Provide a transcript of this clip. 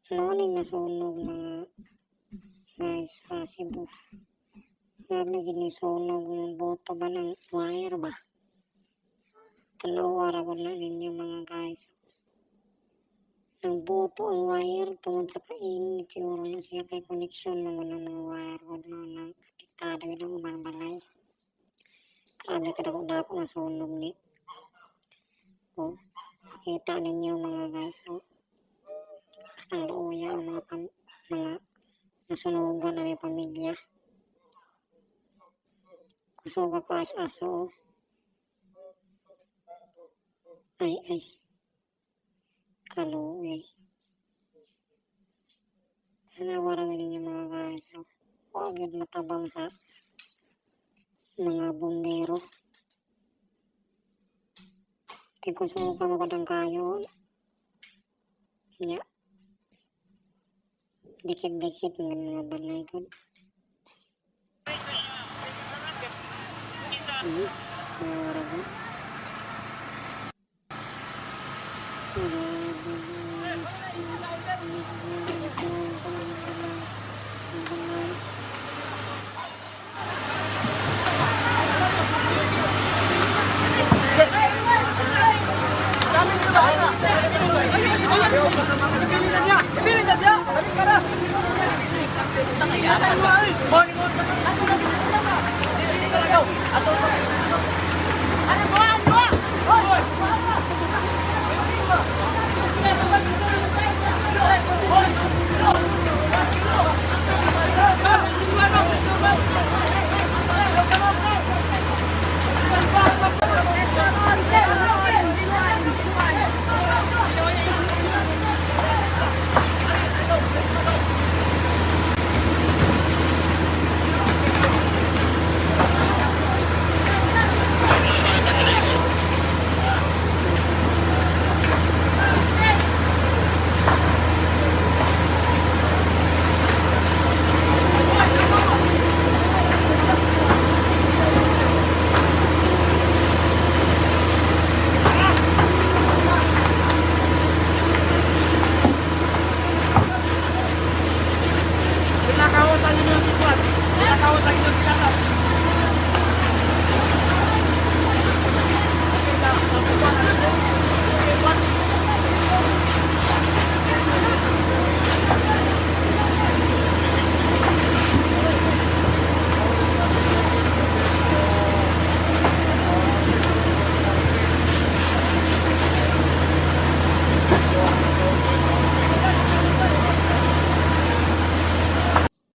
Mao ning nasunog, mga guys, sa Cebu. Grabe gid ni sunog, buto ba ng wire ba. Tanawa ra gud na ninyo, mga guys. Nagbuto ang wire tungod sa kainit siguro na siya kay connection man gud ng mga wire gud, mao nang apektado gid ang ubang balay. Grabe kadako-dako nga sunog ni. Oh, makita ninyo, mga guys, oh. Basta luoya ang mga nasunugan na may pamilya. Kusog ako as aso, oh. Ay ay. Kaluoy. Tanawa ra gud ninyo, mga guys, oh. Wa gyud matabang sa mga bumbero. Tigkusuga man gud ang kayo. Nya. Dikit-dikit man mga balay gud. Tanawa ra gud. Grabe mga pamilya, nasunugan ang balay. Ang balay. Pinakawasan ninyo si Juan. Pinakawasan ninyo si Katab.